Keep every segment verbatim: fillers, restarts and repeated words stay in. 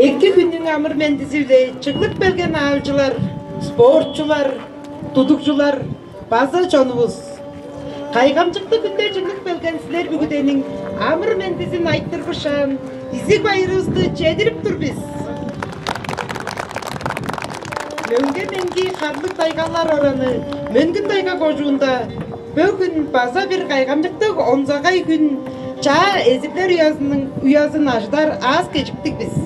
Эки хүннүң амыр-мендизи-биле чыглып келген аалчылар, спортчулар, тудугжулар база чонувус. Кайгамчыктыг хүнде чыглып келген силер бүгүдениң амыр-мендизин айтырбышаан, изиг байырывысты чедирип тур бис. Мөңге-Меңги харлыг тайгалар ораны Мөңгүн-Тайга кожуунда бөгүн база бир кайгамчыктыг онзагай хүн, чаа эзирлер уязының уязын ажыдар аас-кежиктиг бис.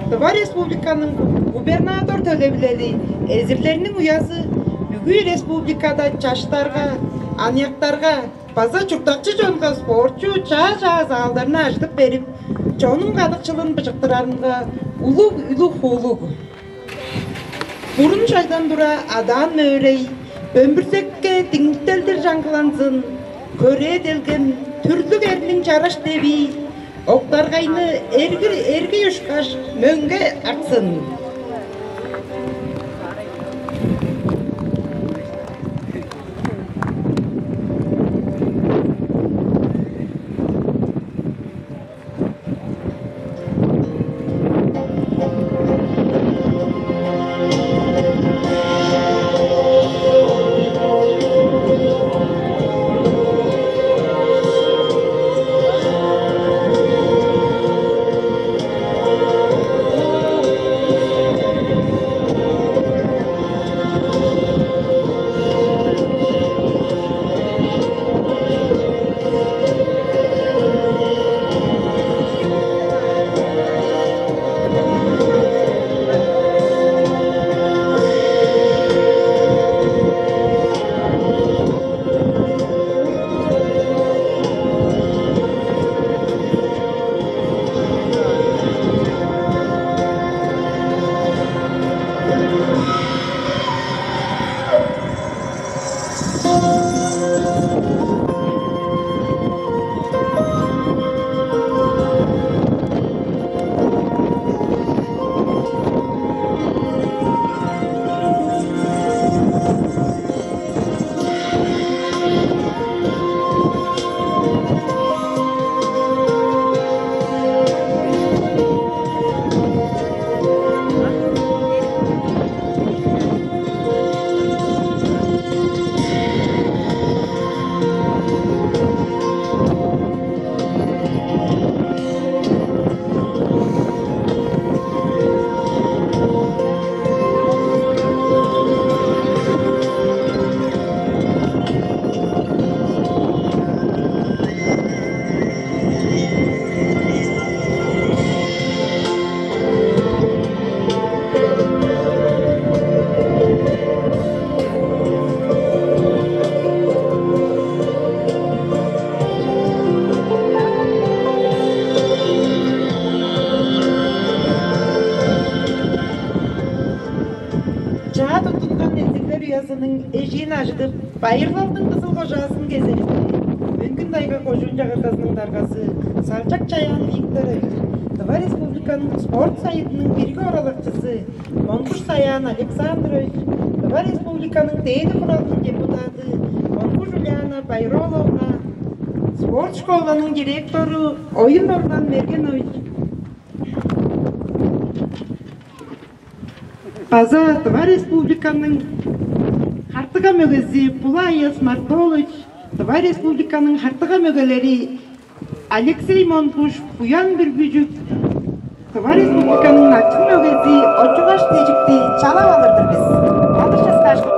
Тыва Республиканың губернатор төлевилели эзирлерниң уязы бүгү республикада чаштарга, аныяктарга база чурттакчы чонга спортчу чаа-чаа заалдарны ажыдып берип, чонуң кадыкшылын быжыктырарынга улуг-улуг хуулуг. Бурун шагдан тура адаан мөөрей, бөмбүрзекке диңмиттелдир чаңгыланзын, көрээ делгем, түрлүг эрлиң чараш девии, октаргайны эрги, эрги ушкаш, мөңге аксын. Чаа туттунган эзирлер уязының эжиин ажыдып, байырлалдың кызыл кожаазын кезерипти. Мөңгүн-Тайга кожуун чагыргазының даргазы Салчак Чаян Викторович, Тыва Республиканың спорт сайыдының бирги оралакчызы Монгуш Саян Александрович, Тыва Республиканың Дээди Хуралының депутаты Монгуш Ульяна Байроловна, спорт школаның директору Оюн Орлан Мергенович, база Тыва Республиканың хартыга мөгези Булай Аяс Мартолович, Тыва Республиканың хартыга мөгелери Алексей Монгуш, Буян Бүрбүжүк, Тыва Республиканың начын мөгези Очугаш Тежикти чалап алыр-дыр бис. Алыр часкааш.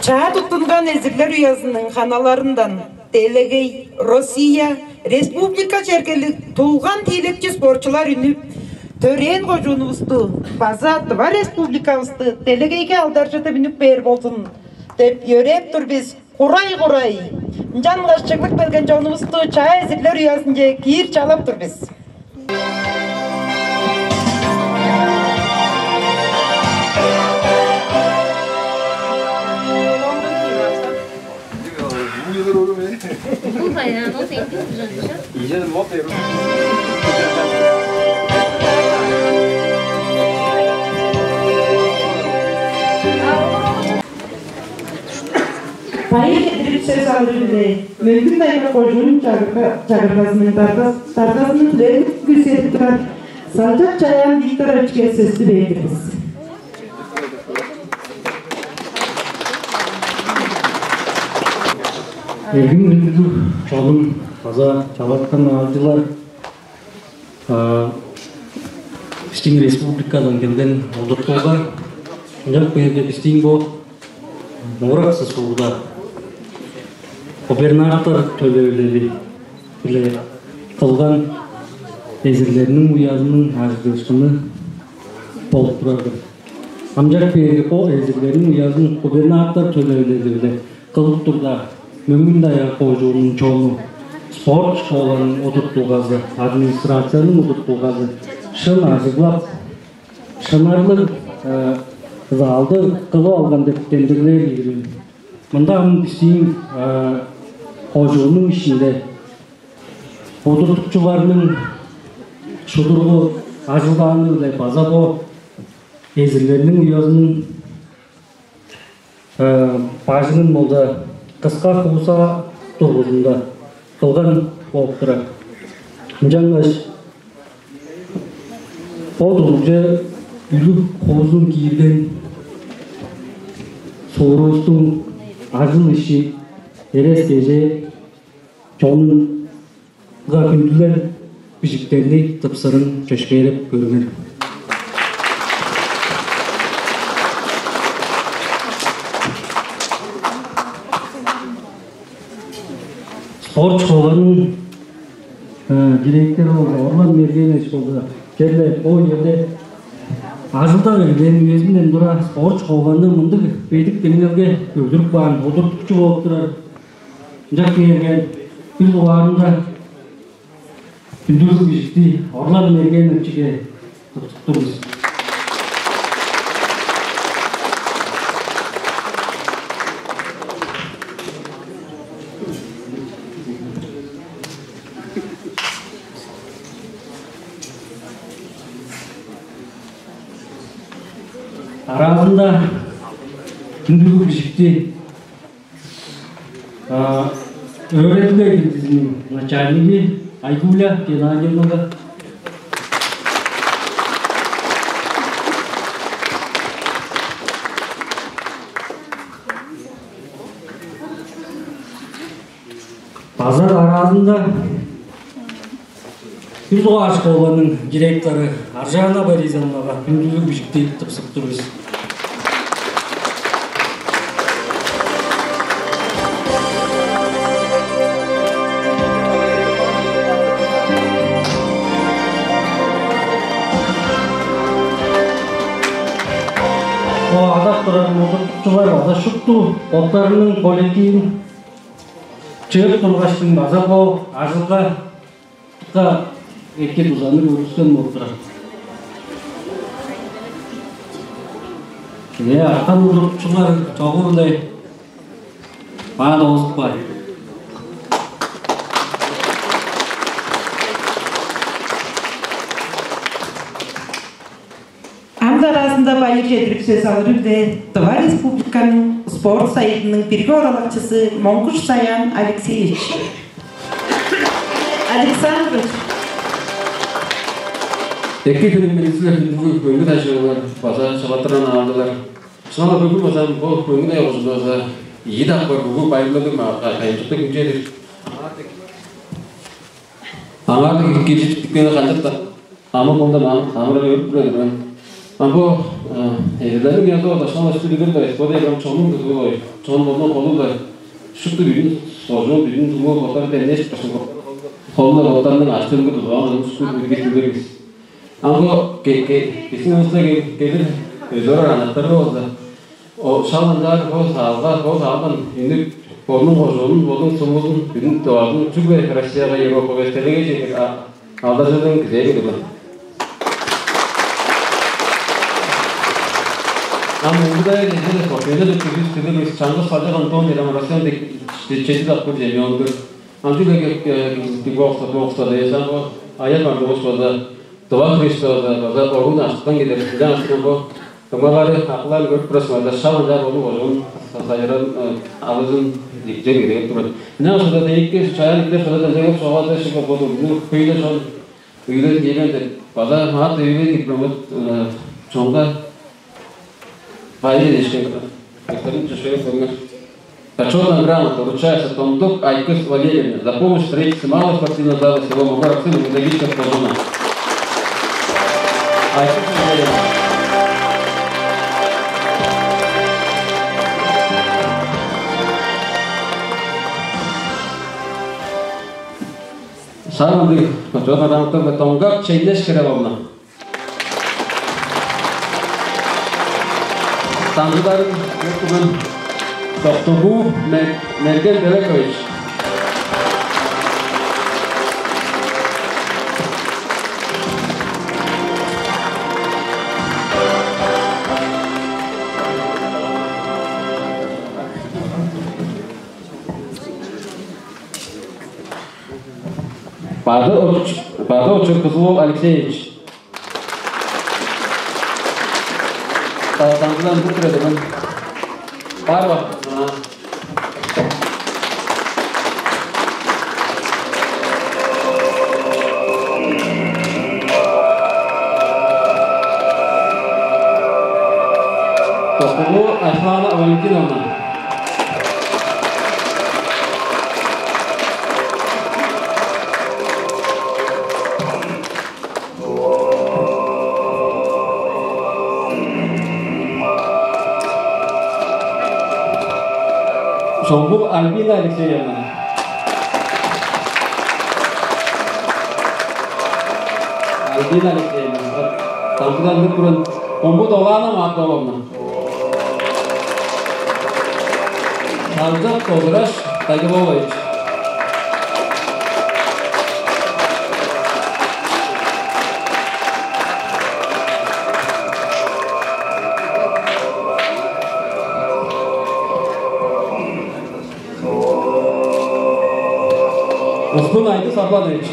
Чаа туттунган эзирлер уязының ханаларындан делегей, Россия, республика чергелиг тулган тиилекчи спортчулар үнүп, төрээн кожуунувусту база Тыва Республикавысты делегейге алдаржыдып үнүп бээр болзун деп йөрээп тур бис. Курай-курай! Ынчангаш чыглып келген чонувусту чаа эзирлер уязынче киир чалап тур бис. Байыр кедирип сөс алыры-биле Мөңгүн-Тайга кожуун чагыргазының даргазының хүлээлин күүседип турар Салчак Чаян Викторовичке сөстү бээр-дир бис. Эргим хүндүлүг чонум база чалаткан аалчылар, бистиң республикадан келген удуртулга, ынчап кээрге бистиң бо Мураксы сууда губернатор төлевилели-биле кылган эзирлерниң уязының ажыдыышкыны болуп турар-дыр. Ынчап кээрге бо эзирлерниң уязын губернатор төлевилели-биле кылып турда, Мөңгүн-Тайга кожууннуң чону, спорт школаның удуртулгазы, администрацияның удуртулгазы шын ажыглап, шынарлыг залды кылып алган деп демдеглээр ийик мен. Мында ам бистиң кожууннуң иштинде удуртукчуларның шудургу ажылдааны-биле база бо эзирлерниң уязының бажыңын болза кыска хуусаа дургузунда кылган болуп турар. Ынчангаш бо дургуже үлүг-хуузун киирген суурувустуң ажыл-иши, эрес-кежээ, чонунга хүндүлел бижиктерни тыпсырын чөпшээреп көрүңер. Спорт школаның директору болза, Орлан Мергенович болза, черле бо үеде ажылдап келген үезинден тура спорт школаны мындыг бедик деңнелге көдүрүп каан удуртукчу болуп турар. Ынчап кээрге, бир дугаарында Хүндүлүг бижикти Орлан Мергеновичиге туттуруп тур бис. Аразында хүндүлүг бижикти, а, өөредилге килдизиниң начальниги Айгуля Геннадьевнага. База аразында Күл-Дугаар школаның директору Аржаана Борисовнага хүндүлүг бижикти тыпсып тур бис. О, адап турар удуртукчулар база шупту боттарының коллективин чыып тургаштың база бо ажылга эки дузаны көргүскен болуп турар. Э, арткан удуртукчулар чогу-биле баа доозуп каар. Ам аразында байыр чедирип сөс алыры-биле Тыва Республиканың спорт сайыдының бирги оралакчызы Монгуш Саян Алексеевич. Александрович. Эки хүнүң менен силер, хүндүлүг мөңгүн-даа чыылар база шылаттыран аалдылар. Шынап-ла, бүгүн база бо мөңгүн-даа кожуунда база ийи дакпыр бүгү байырлалыг ма-, кайгамчыктыг хүн чедир. Аңаа кижи диктээни канчап-даа амыр болду, ам-, амырап өөрүп турар-дыр мен. А бо, э, эвилелиң янда база шынап-ла билир-дир, бо дег ам чоннуң тудугу-дур, чон бодунуң холу-дур. Шупту бүдүн сожуун, бүдүн тумуу боттары демнээшип турзун, холу-биле боттарының аштыылын тудуп алган улус-тур, билир бис. Ам бо ке-, ке-, бистиң ывыста кел-, келир өзүп орар анактары болза, о, шак ынчаар бо саалга, бо саалдан үнүп, бодунуң кожуунун, бодунуң сумузун, бүдүн Тывазын, чүгле Россияга, Европага, делегейже чедир а-, алдаржыырын күзээр-дир мен. Ам мындыг-даа кезээде спортивный деп бис билир бис, чаңгыс Салчак Антон дээр, ам Россияның дег-, че-, чеди дакпыр чемпиону-дур. Ам чүгле, э, кикбокста, бокста дээш, ам бо аяк ардывыс база, тыва хүреште база, база оруун аштыктан келир. Ынчангаш ам бо дуңмалары, акыларын көрүп турар силер, база шак ынчаар болуп, ожуун са-, сайыран, э, алызын дикче берген турар. Ынчангаш база дээкке чаяан иптер база ынча болуп чогуп алды, шыгып боду, ну, хөйле чон, өйлен, диелен деп, база маат өйлен дипломат, э, чонга байыр эдешкен турар. Өстерин чөпшээреп көрүңер. Почётная грамота вручается Тондук Айкыс Валерьевне за помощь в строительстве малого спортивного зала село Мугар-Аксы Мугунда-Гичков кожуунда. Айкыс Валерьевна. Шак ындыг почётная грамота Тонгак Чейнеш Кирилловна. Дамчыдарын туткан Доктугу Ме-, Мерген Белекович. Бады Оч-, Бады Очур Кызыл-оол Алексеевич. Та-, таңдыдан бүт турар мен. Бар бак. Токулу Айхлана Валентиновна. Шомбул Альбина Алексеевна. Альбина Алексеевна. Дамчыдан бүт турар. Омбу Долаана Мартововна. Салчак Козураш Дагилович. Оспун Айдыс Арбанович.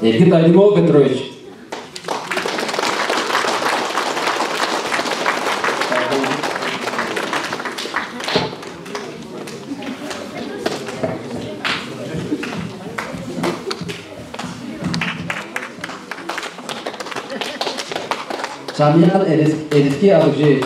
Эргит Айдын-оол Петрович. Самиян Эрис-, Эриске Алыкжиевич.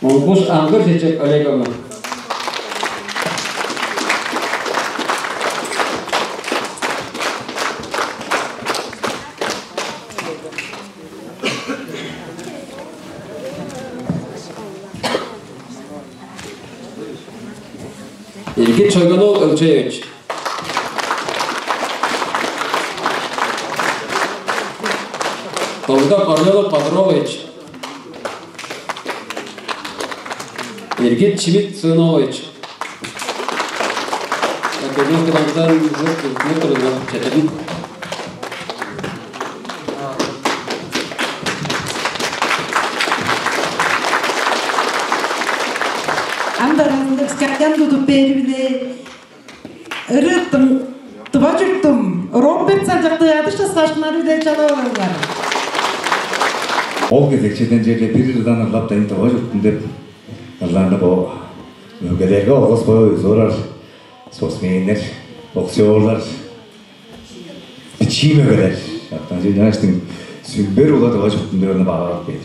Монгуш Аңгыр Чечек Олеговна. Эргит Чойган-оол Өлчеевич. Довда Корнилов Бадырович. Эргит Чимит Сыынович. Көрүңүз, кыдамдан четтирдим. Ам дараазында биске аян тудуп бээри-биле ырыттым, Тыва чурттум, Роберт Салчактыг адыш часкаашкыннары-биле чалап алыңар. Ол кезек чеден черде бир ырдан ырлап дайын Тыва чурттум деп ырлааны бо мөгелерге олгас бо өзү орар спортсменнер, боксерлар, бичии мөгелер, чаптан чыгнаштың сүмбер ула Тыва чурттум деп ырны баалап кээр.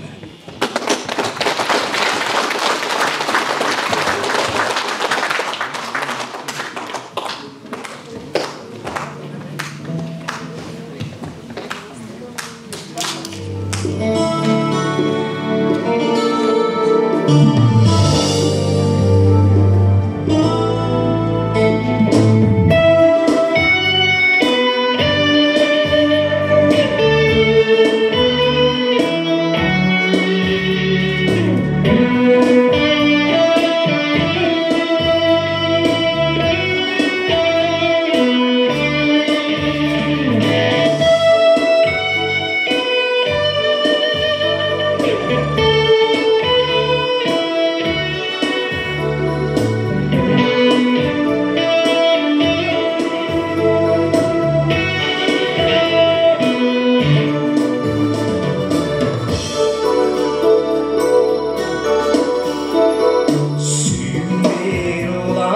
Сүмбер ула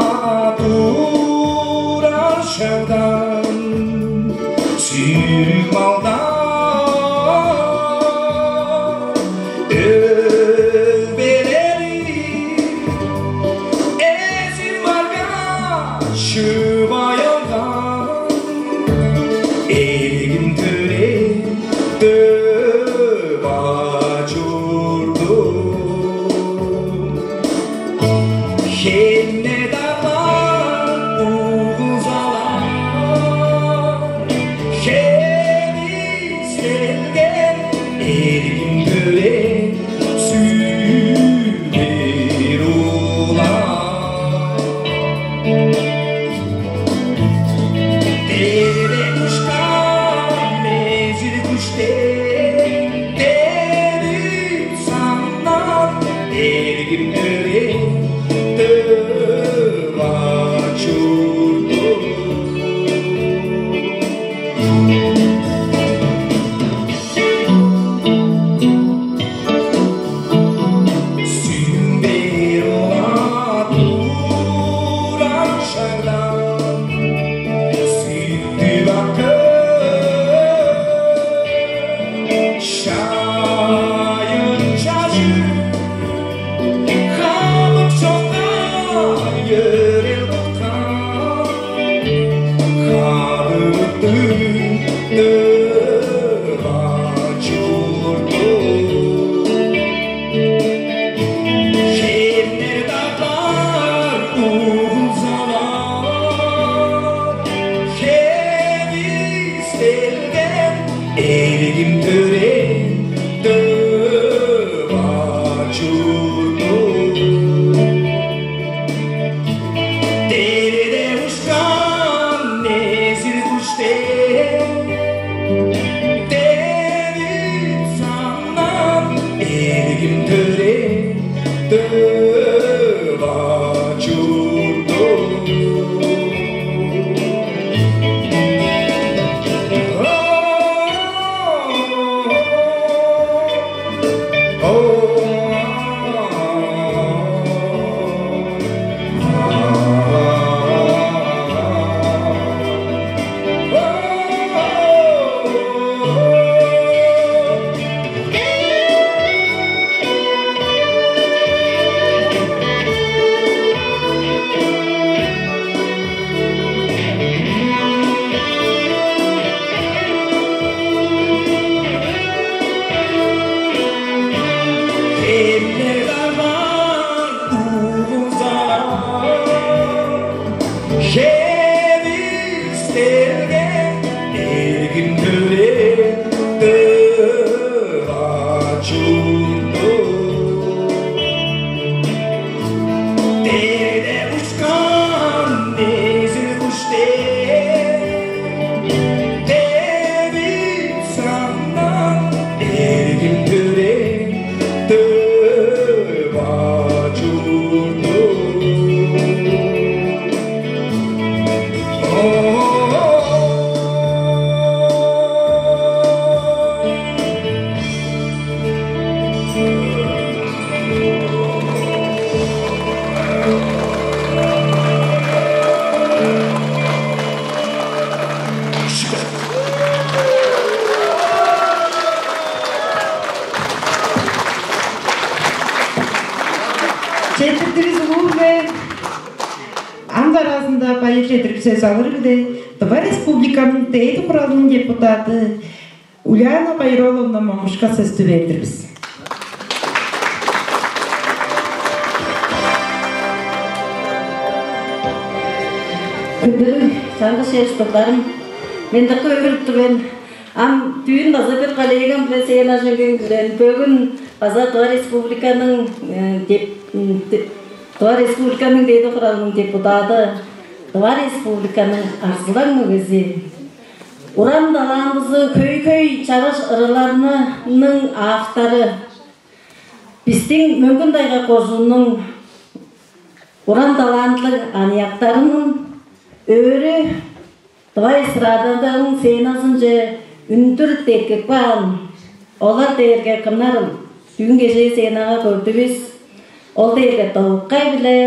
турар шагдан, сүрүг малдан өлбелери, эзир марга шывай алган, эргим төре Тыва чуртум. Хемне дарлар угузалар, хемиселген эргим төре сүмбер улан. Дере кушкан Сөс алыр-биле Тыва Республиканың Дээди Хуралының депутаты Ульяна Байроловна Монгушка сөстү бердир бис. Күндүлүг чаңгыс чер-чурттугларым, мен дыка өөрүп тур мен. Ам дүүн база бир коллегам-биле сценаже үнгенивилен, бөгүн база Тыва Республиканың, э, деп-, м, де-, Тыва Республиканың Дээди Хуралының депутаты, Тыва Республиканың арзылаң мөгези, уран талантызы хөй-хөй чараш ырыларының автору, бистиң Мөңгүн-Тайга кожууннуң уран талантылыг аныяктарының өрү Тыва эстрадазының сценазынче үндүр деткип каан. Олар дээрге кымнарыл? Дүүн кежээ сценага көрдүвүс. Ол дээрге Довуккай биле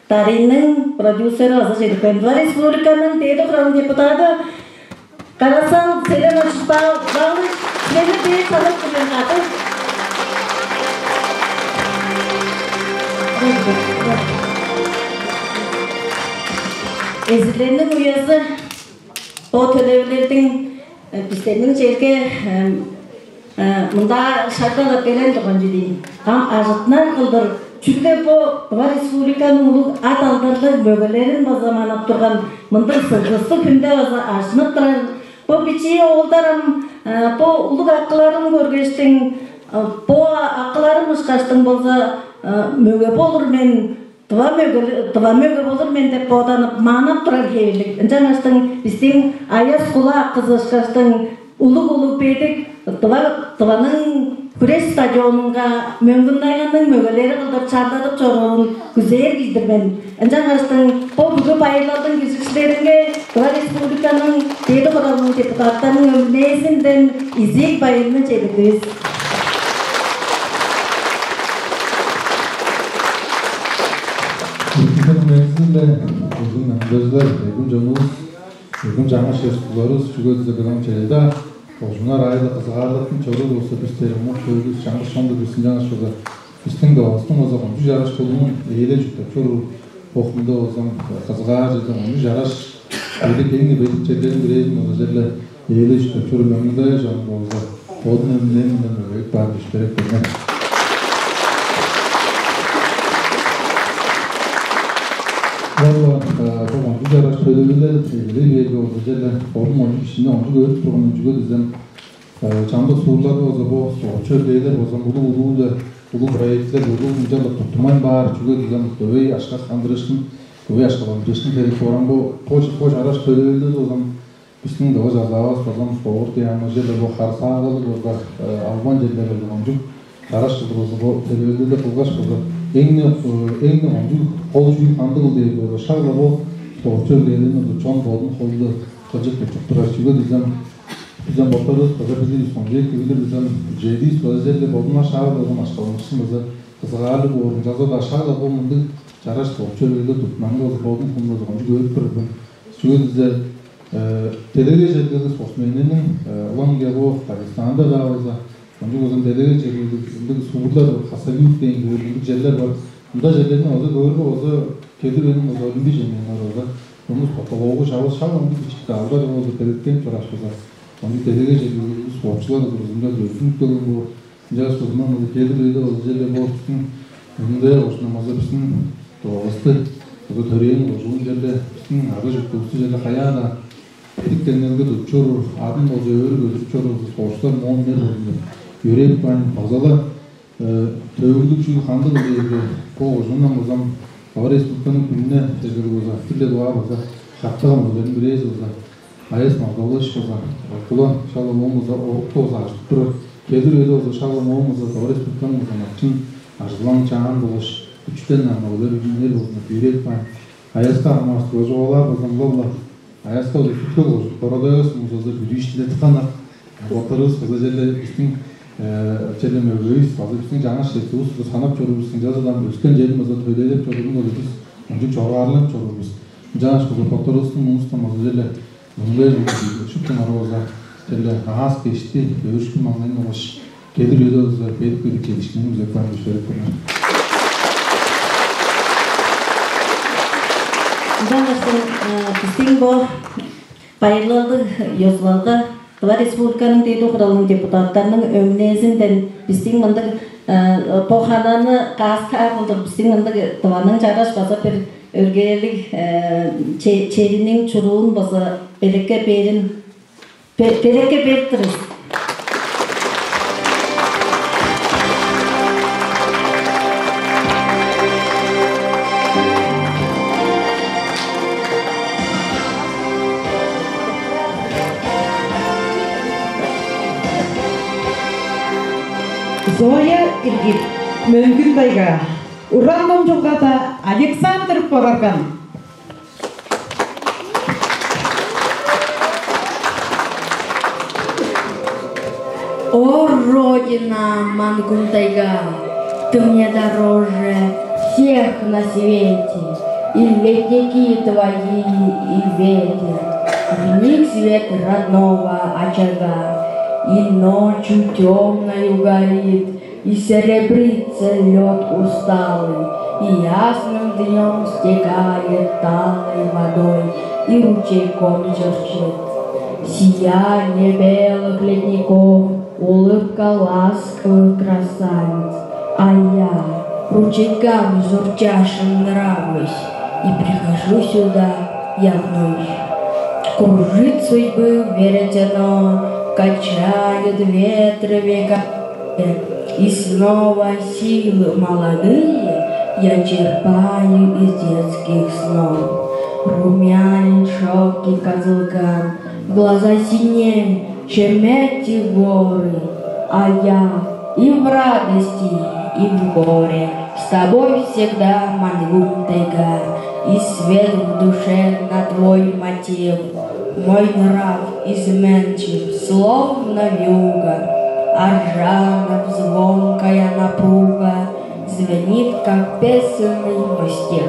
Дарийниң продюсери база чедип келген. Тыва Республиканың Дээди Хуралының депутаты Карасал Селенович Баалыч, силерни бээр санап тур мен, кады. Эзирлерниң уязы, бо төлевилелдиң, э, бистерниң черге, э, э, мында шагда-ла белен турган чүве ийин. Ам ажыттынар кылдыр, чүгле бо Тыва Республиканың улуг ат-алдарлыг мөгелерин база манап турган мындыг сылдыстыг хүнде база ажынып турар. Бо бичии оолдар ам, э, бо улуг акыларын көргештиң, э, бо акыларын ышкаштың болза, э, мөге болур мен, тыва мөге, тыва мөге болур мен деп боданып, манап турар хевирлиг. Ынчангаштың бистиң Аяс Кула акызы ышкаштың улуг-улуг бедик Тыва, Тываның хүреш стадионунга Мөңгүн-Тайганың мөгелери кылдыр чарладып чоруурун күзээр кижи-дир мен. Ынчангаштың бо бүгү байырлалдың киржикчилеринге Тыва Республиканың Дээди Хуралының депутаттарының өмүнээзинден изиг байырны чедирдивис. Бүгүнүң мезгилинде бүгүн амдыызылар, бүгүн чонувус, бүгүн чаңгыс чер-чурттугларывыс, чүге дизе бүгүн череда кожууннар аайы-биле кызыгаарлаттынып чоруур болза, бистер умут-хөөлүвүс чаңгыс чон-дур бис, ынчангаш болза бистиң Тывавыстың болза кончуг чараш тулуун ээлей чурттап чоруур, бо хүнде болза кызыгаар чыдың кончуг чараш бедик, эң-не бедик черлериниң бирээзин болза черле ээлей чурттап чоруур Мөңгүн-Тайга чонун болза бодун эмнээн мындан мөгейип каан дишперек берген. Ол, э, бо кончуг чараш төлевилелди ээлей бээрге болза черле бодум кончуг кижини кончуг өөрүп турган мен, чүге дезем, э, чамдык суурларда болза бо спортчу өрээлер болза улуг-улуг-ла, улуг проектилер, улуг ынчалдыр туттунмайн баар, чүге дезем, дөмей акша хандырыышкын, дөмей акша хандырыышкын херек боор. Ам бо, бо, бо чараш төлевилелди болза бистиң Тыва чазаавыс болза спорт, яңгы черлер, бо харыысалгалыг болза, э, албан черлер болза кончуг чараш кылдыр болза бо төлевилелди кылгаш болза эң-не, э, эң-не кончуг кол чүүл кандыгыл дээр болза шак-ла бо спортчу өрээлерин болза чон бодунуң холунда кылчып тутчуп турар. Чүге дезем, бис ам боттарывыс база билир бис, кончуг эки билир бис, ам бюджедивис база черле бодунуң ашаары болза, акшаланыкчызын база кызыгаарлыг боор, ынчалза-даа шак-ла бо мындыг чараш спортчу өрээлерни туттунарынга болза бодум холумда болза кончуг өөрүп турар мен. Чүге дизе, э, делегей чергелиг спортсменнерниң, э, улам-на бо Дагестанда-даа болза, кончуг болза делегей чергелиг ындыг суурлар, Хасавюрт дээн хөөрү ындыг черлер бар. Мында черлерни болза көөрге болза, келир үениң болза олимпий чемпионнары болза, хомус потологу шавыс шак ындыг бичик залдар болза белеткенип чорааш болза, кончуг делегей чергелиг спортчулар болза ынча өзүнүп келген боор. Ынчангаш болза мында келир үеде болза черле бо бистиң Мөңгүн-Тайга кожуундан болза бистиң Тывавысты, болза төрээн кожуун черле бистиң ада-чуртувусту черле каяа-даа бедик деңнелге тудуп чоруур, адын болза өрү көдүрүп чоруур спортчулар моон үнер болзун деп йөрээп каайн. База-ла, э, төөгүлүг чүүл кандыгыл дээрге, бо кожуундан болза Тыва Республиканың хүнүнде чергелиг болза, бир-ле дугаар болза шактыган мөгелерниң бирээзи болза Аяс Магдалович болза, Кула, шак-ла ооң болза орукту болза ажыдып турар. Келир үеде болза шак-ла ооң болза Тыва Республиканың болза начын, арзылаң, чаан болгаш күчүтен ам мөгелер үнер болзун деп йөрээп каайн. Аяска хамаарыштыр чугаалаар болза, ылап-ла Аяска болза Сүт-Хөл кожуун, Бородай-Оос болза бүрү иштинде тыпкан ак. Боттарывыс болза черле бистиң, э, черле мөгевис, база бистиң чаңгыс чер-чурттуувус деп санап чоруур бис, ынчалза-даа өскен черин база төлээлеп чоруурун болза бис кончуг чоргаарланып чоруур бис. Ынчангаш болза боттарывыстың мурнувустан болза черле мөңгүлээр шуптуңар болза черле аас-кежикти, өөрүшкү-маңнайын болгаш келир үеде болза бедик-бедик чедиишкиннерни күзеп каарын күзеп берип көрүңер. Ынчангаш, э, бистиң бо байырлалдыг ёзулалга Тыва Республиканың Дээди Хуралының депутаттарының өңнээзинден бистиң мындыг, э, бо хананы кааскаар кылдыр, бистиң мындыг Тываның чараш база бир өргээрлиг, э, че-, чериниң чуруун база белекке бээрин, бе-, белекке берип тур бис. Зоя Иргит, Мөңгүн-Тайга, уран номчулгада Александр Борарган. О, Родина, Мөңгүн-Тайга, ты мне дороже всех на свете, и ледники твои, и ветер, в них свет родного очага, и ночью темною горит, и серебрится лёд усталый, и ясным днём стекает талой водой, и ручейком журчит. Сияние белых ледников, улыбка ласковых красавиц. А я ручейкам журчавшим нравлюсь, и прихожу сюда я вновь. Кружит судьбы веретено, качает ветры века. И снова силы молодые я черпаю из детских снов. Румянит шёлки козылкам, глаза синеют, чем эти горы. А я и в радости, и в горе с тобой всегда, Мөңгүн-Тайга, и свет в душе на твой мотив. Мой нрав изменчив, словно вьюга, а ржана звонкая напруга звенит, как песенный мостих.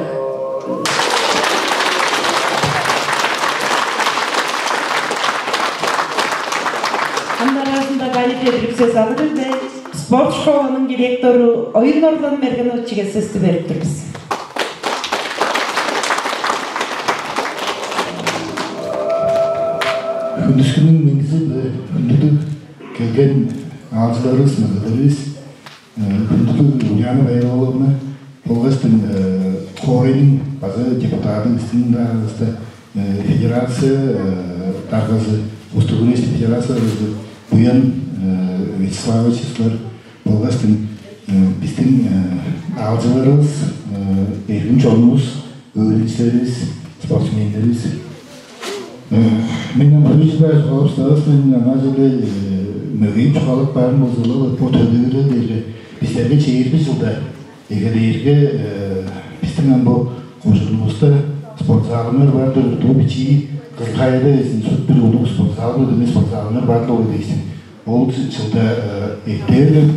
Ам дараазында байыр чедирип сөс алыр эле спорт школанын директору Оюн Орлан Мергеновичиге сөстү берип тур бис. Хүндүскүнүң меңизи-биле хүндүлүг келген аалчыларывыс, мөгелеривис, э, хүндүлүг Ульяна Байыровна болгаш, э, хоорайның база депутады, бистиң аразында, э, федерация, э, даргазы, Улустуг күрээш федерациязы Буян, э, Вячеславович, силер болгаш, э, бистиң, э, аалчыларывыс, э, эргим чонувус, өөреникчилеривис, спортсменнеривис. Э, мен ам хөй чылдар чугаалап шыдавас мен, ынчалза-даа, э, мөгейип чугаалап каарым болза-ла, бо төлевирел дээрге бистерге чээрби чылда эгелээрге, э, бистиң ам бо кожуунувуста спортзалыңар бар-дыр, бо бичии Кызыл-Хаяда безин шуут бир улуг спортзал-биле дөмей спортзалыңар бар-дыр ол дээштиң. Ол чы-, чылда, э, эртер,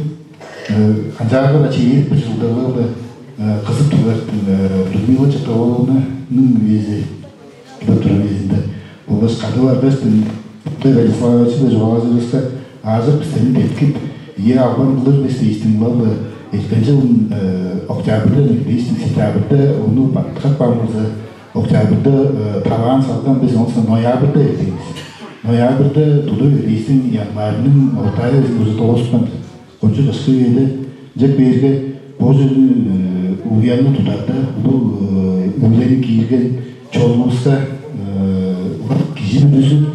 э, канчаарга-даа чээрби чылда-ла, э, кызып турар, э, Людмила Чыртыковнаның үези, кылып турар үезинде. Болгаш кады баргаш, Николай Владиславович-биле чугаалажырывыска, аажок бистерни деткип, ийе, албан кылыр бис дээштиң, ылап-ла эрткен чылын, э, октябрьда, дээштиң, сентябрьда ону ба-, катпаан болза, октябрьда, э, таваан салган бис, оон соң ноябрьда эрткен бис. Ноябрьда тудуп, дээштиң, январьның ортаа безин уже дооскан. Кончуг кышкы үеде, ынчап кээрге, бо чүвени, э, уянны тударда, улуг, э, үүлени киирген чонувуска, э, улуг кижи бүрүзү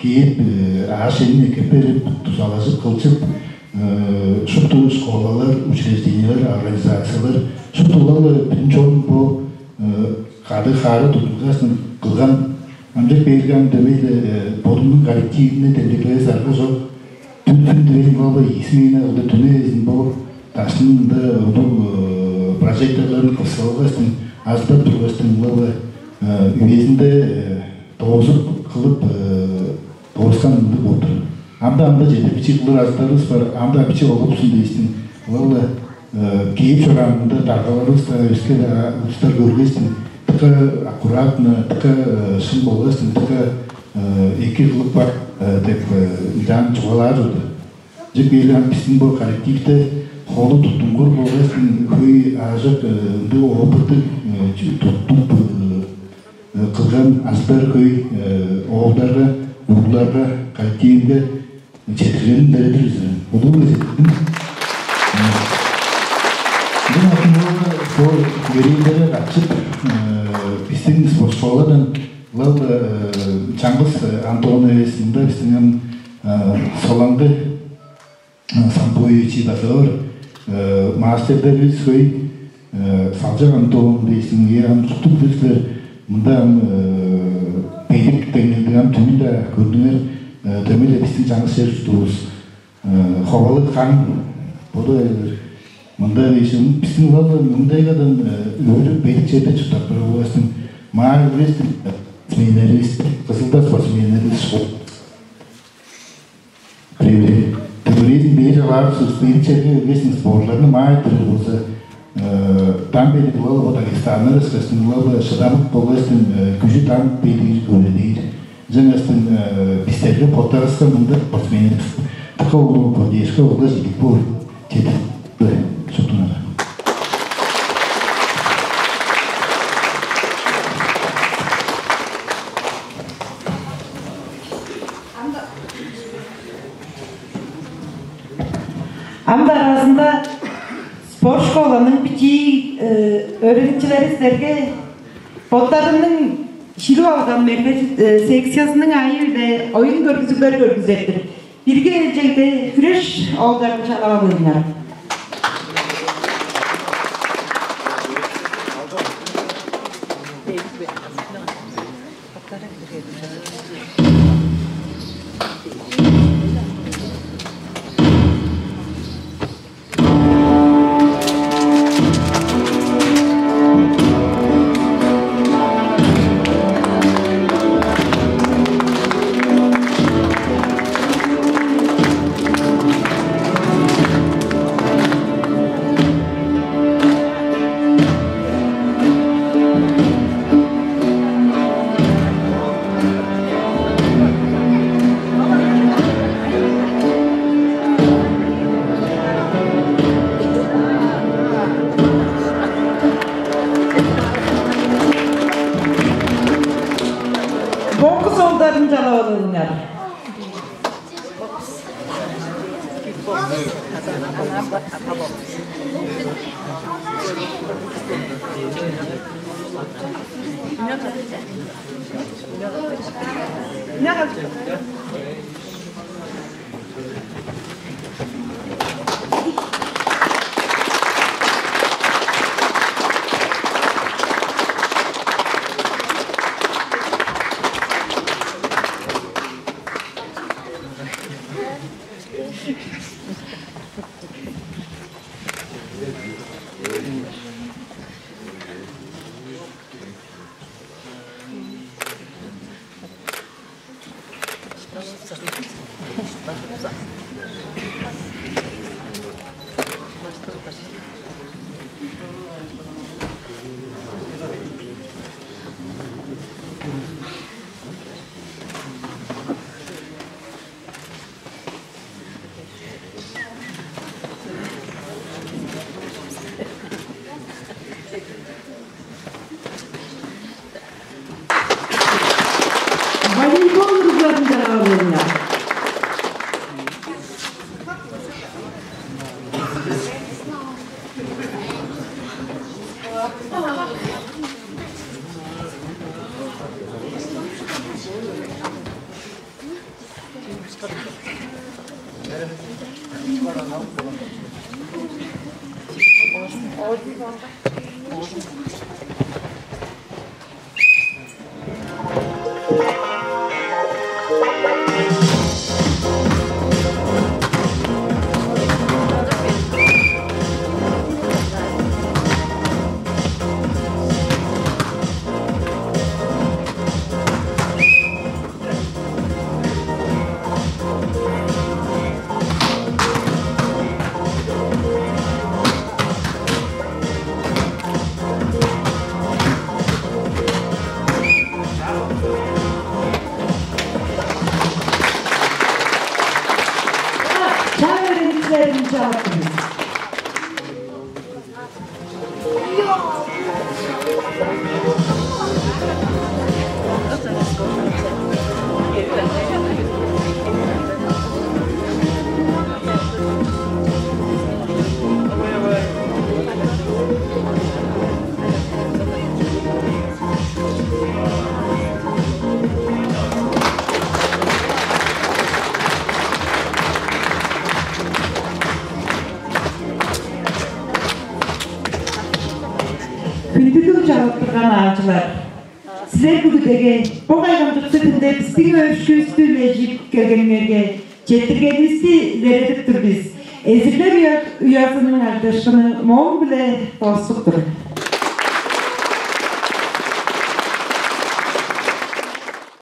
кээп, э, аъш-чемин эккеп берип, дузалажып, кылчып, э, шупту школалар, учреждениелер, организациялар, шупту улар-ла бүдүн чон бо, э, кады хаара тудунгаш кылган. Ынчап кээрге, ам дөмей-ле, э, бодумнуң коллективимни демдеглээр саргы чок. Дүн, дүн дивейн кылган ийи смена кылдыр дүне безин бо даштын мында улуг, э, прожекторларын кылып салгаш, ажылдап тургаш, ылап-ла, э, үезинде, э, доозуп кылып, э, дооскан ындыг болуп тур. Ам-даа, ам-даа чеде бичии кылыр ажылдарывыс бар, ам-даа бичии олурупсун дээштиң, ылап-ла, э, кээп чораан мында даргаларывыс-даа, өске-даа улустар көргештиң, дыка аккуратно, дыка, э, шын болгаш, дыка, э, эки кылып каан, э, деп, э, ынчаар чугаалаар турду. Ынчап кээрге, ам бистиң бо коллективте холу туттунгур болгаш, хөй аажок, э, ындыг опыттыг, э, чү-, туттуп, э, кылган ажылдары хөй оолдарга, уругларга, коллективинге четтиргенин бередир бис. Улуу-биле четтирдим. Бир артында спорт мероприятиелерге катчып, бистиң спорт школадан ылап чаңгыс Антон эвес, мында бистиң ам Солаңгы Самбуевич база бар, мастерлерибиз хөй, Салчак Антон дээштиң, ие, ам шупту билир силер. Мында ам бедик деңнелдиг ам түмүн-даа көрдүңер, дөмей-ле бистиң чаңгыс чер чурттуувус. Ховалыг Каң боду мында дээш, бистиң ылап мындайгадан өрү бедик черде чурттап турар болгаштың, маа билир силер, спортсменнеривис, Кызылда спортсменнеривис шуут. Төөрээзин бээр чалаар улус бедик черге келгештиң, спорларны маа эрттирер болза, дан бедик ылап бо Дагестаннар ышкаштың, ылап шыдамык болгаш күжү дан бедик көрүлээр. Ынчангаштың бистерге боттарывыска мында спортсменнер дыка улуг поддержка болгаш идик боор. Чедип шуптуңар. Ам дараазында спорт школаның бичии өөреникчилери силерге боттарының шилип алган мергеж секциязының аайы-биле оюн-көргүзүглер көргүзер-дир. Бирги ээлчегде хүреш оолдарын чалап алыыңар. Бокс оолдарын чалап алыыңар. Волейбол кыргызларын чалап алыыңар. Чаа өөреникчилерин чалап тур бис. Хүндүлүг чалыптырган аалчылар, силер бүгүдеге бо кайгамчыкты хүнде бистиң өөрүшкүвүстү үлежип келгениңерге четтиргенивисти илередип тур бис. Эзирлер уя- уязының ардышкыны моон-биле доступ тур.